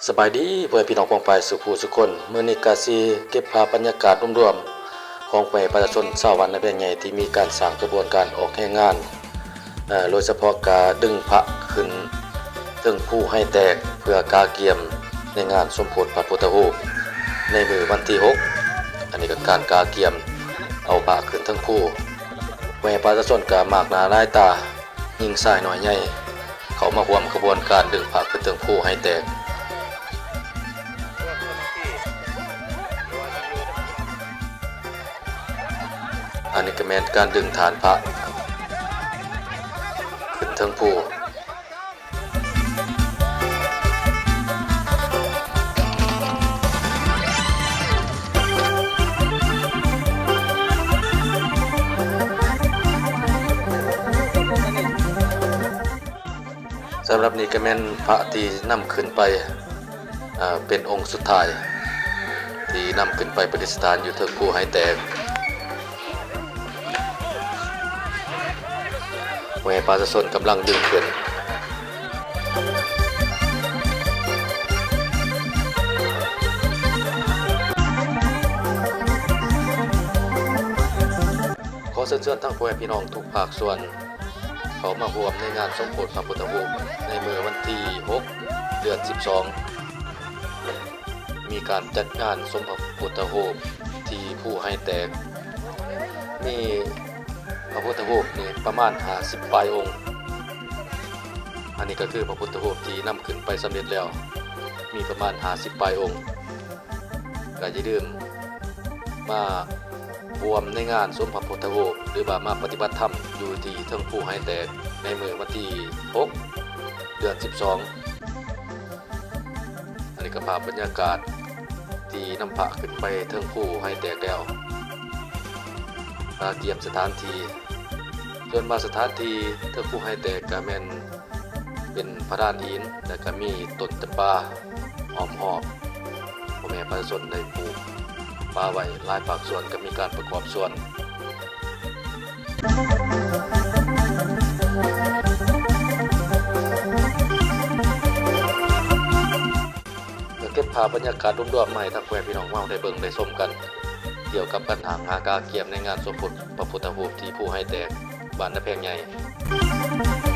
ສະບາຍດີພໍ່ແມ່ພີ່ນ້ອງປ້ອງປາຍສູ່ຜູ້ສູ່ຄົນ. ມື້ນີ້ກະຊິເກັບພາບບັນຍາກາດລວມໆຂອງພໍ່ແມ່ປະຊາຊົນຊາວບ້ານນາແພງໃຫຍ່ ທີ່ມີການສ້າງຂະບວນການອອກແຮງງານ ເອີ ໂດຍສະເພາະການດຶງພະຂຶ້ນເທິງພູໄຫແຕກ ເພື່ອກະກຽມໃນງານສົມໂພດພະພຸດທະຮູບໃນມື້ວັນທີຫົກ. ອັນນີ້ກະການກະກຽມເອົາພະຂຶ້ນເທິງພູ. ແມ່ປະຊາຊົນກະມາກໜ້າຫຼາຍຕາ, ຍິງຊາຍນ້ອຍໃຫຍ່ ເຂົ້າມາຮ່ວມຂະບວນການດຶງພະຂຶ້ນເທິງພູໄຫແຕກ. ອັນນີ້ກະແມ່ນການດຶງຖານພະຂຶ້ນເທິງພູ. ສຳລັບນີ້ກະແມ່ນພະທີ່ນຳຂຶ້ນໄປ ເປັນອົງສຸດທ້າຍ ທີ່ນຳຂຶ້ນໄປປະດິດສະຖານຢູ່ເທິງພູໄຫແຕກ. ແມ່ປະຊາຊົນກຳລັງດຶງຂຶ້ນ. ຂໍເຊີນຊວນທັງພໍ່ແມ່ພີ່ນ້ອງທຸກພາກສ່ວນ ເຂົ້າມາຮ່ວມໃນງານສົມໂພດພະພຸດທະຮູບໃນມື້ວັນທີຫົກ ເດືອນສິບສອງ. ມີການຈັດງານສົມພະພຸດທະຮູບທີ່ພູໄຫແຕກ. ມີພະພຸດທະຮູບນີ້ປະມານຫ້າສິບປາຍອົງ. ອັນນີ້ກະຄືພະພຸດທະຮູບທີ່ນຳຂຶ້ນໄປສຳເລັດແລ້ວ ມີປະມານຫ້າສິບປາຍອົງ. ກະຢ່າລືມມາຮ່ວມໃນງານສົມພະພຸດທະຮູບ ຫຼືວ່າມາປະຕິບັດທຳຢູ່ທີ່ເທິງພູໄຫແຕກໃນມື້ວັນທີຫົກ ເດືອນສິບສອງ. ອັນນີ້ກະພາບບັນຍາກາດທີ່ນຳພະຂຶ້ນໄປເທິງພູໄຫແຕກແລ້ວ ກະກຽມສະຖານທີ່. ສ່ວນວ່າສະຖານທີ່ເທິງພູໄຫແຕກກະແມ່ນເປັນພະລານຫີນ ແລະກະມີຕົ້ນຈຳປາອ້ອມຮອບ. ພໍ່ແມ່ປະຊາຊົນໄດ້ປູກປ່າໄວ້ຫຼາຍພາກສ່ວນ ກະມີການປະກອບສ່ວນ. ກະເກັບພາບບັນຍາກາດລວມໆມາໃຫ້ທັງພໍ່ແມ່ພີ່ນ້ອງເຮົາໄດ້ເບິ່ງໄດ້ຊົມກັນ ກ່ຽວກັບການຫາກະກຽມໃນງານສົມໂພດພະພຸດທະຮູບທີ່ພູໄຫແຕກ ບ້ານນາແພງໃຫຍ່. ເ